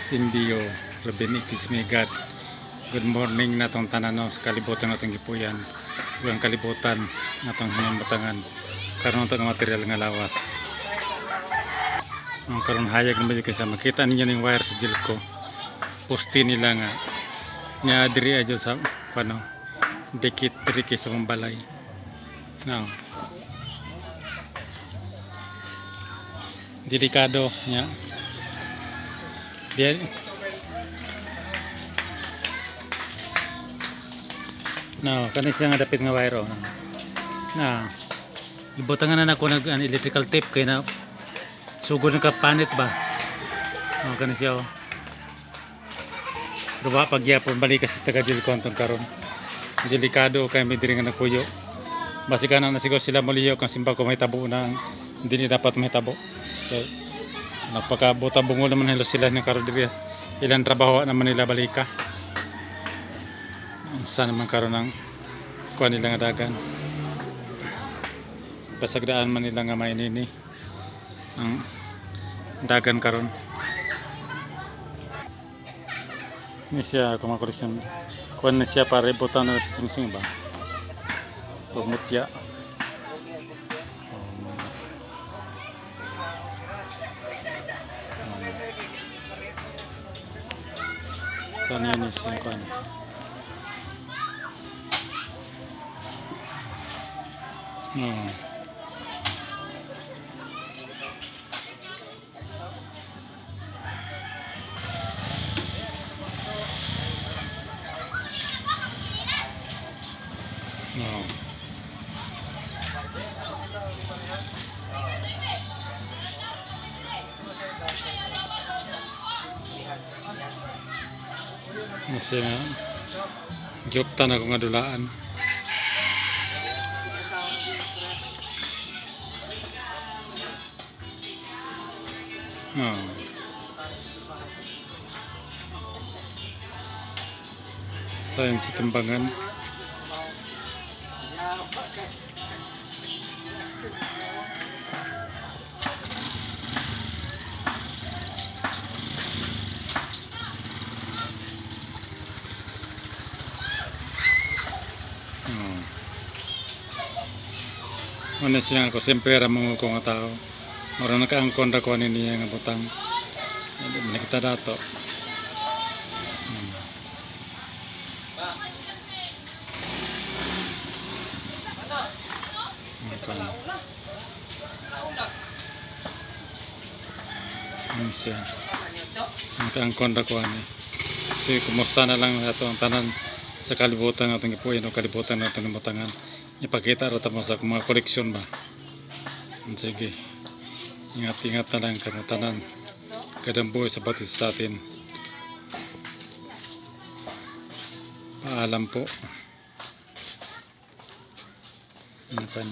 SMBO, Ruben Ikis God. Good morning natong tanan, no, sa kalibutan natong gipuyan. Ug ang kalibutan natong hinambatangan. Karon nga material nga lawas. Ang karon hayag naman jud kasi makita ninyo ning wire sa Jilco. Poste nila nga nya diri adyo sa kuno dikit diri kay sa mong balay. No. Delikado nya. Di. No, kani siya nga dapit nga wire, oh. Na. Ibutangan na nako nag an electrical tape kay na sugod na ka panit ba. Oh, kani siya, oh. Ruwa pagyapon balik sa taga Jilco antong karon. Delikado kay may diri nga nagpuyo. Basi kana na siguro sila muliyo kang simba ko may tabo na hindi ni dapat may tabo. Kay nagpakabuta bungol naman nila sila ng karon diri. Ilang trabaho naman nila balika. Unsa naman karon ang kuan nila nga dagan. Pasagdaan man nila nga may nini ang dagan karon. Ni siya ako mga koleksyon. Kuan na siya para ibutan na sa singsing ba. Pagmutya. Kuan yun siya kuan. Oh. Oh. Kasi nga, gyuptan ako nga dulaan. Oh. Sayang sa timbangan. Oh. Ano siya ako, siyempre ramon ko nga tao. Mura nakaangkon ra ko ani niya nga butang. Hindi man kita dato. Okay. Ano siya? Nakaangkon ra ko ani. So, kumusta na lang ato ang tanan sa kalibutan natong gipuyo o kalibutan natong namutangan. Ipakita ra ta mo sa akong mga koleksyon ba. Sige. Ingat-ingat na lang kamo tanan. Kadamboy sa batis sa atin. Paalam po. Ano pa?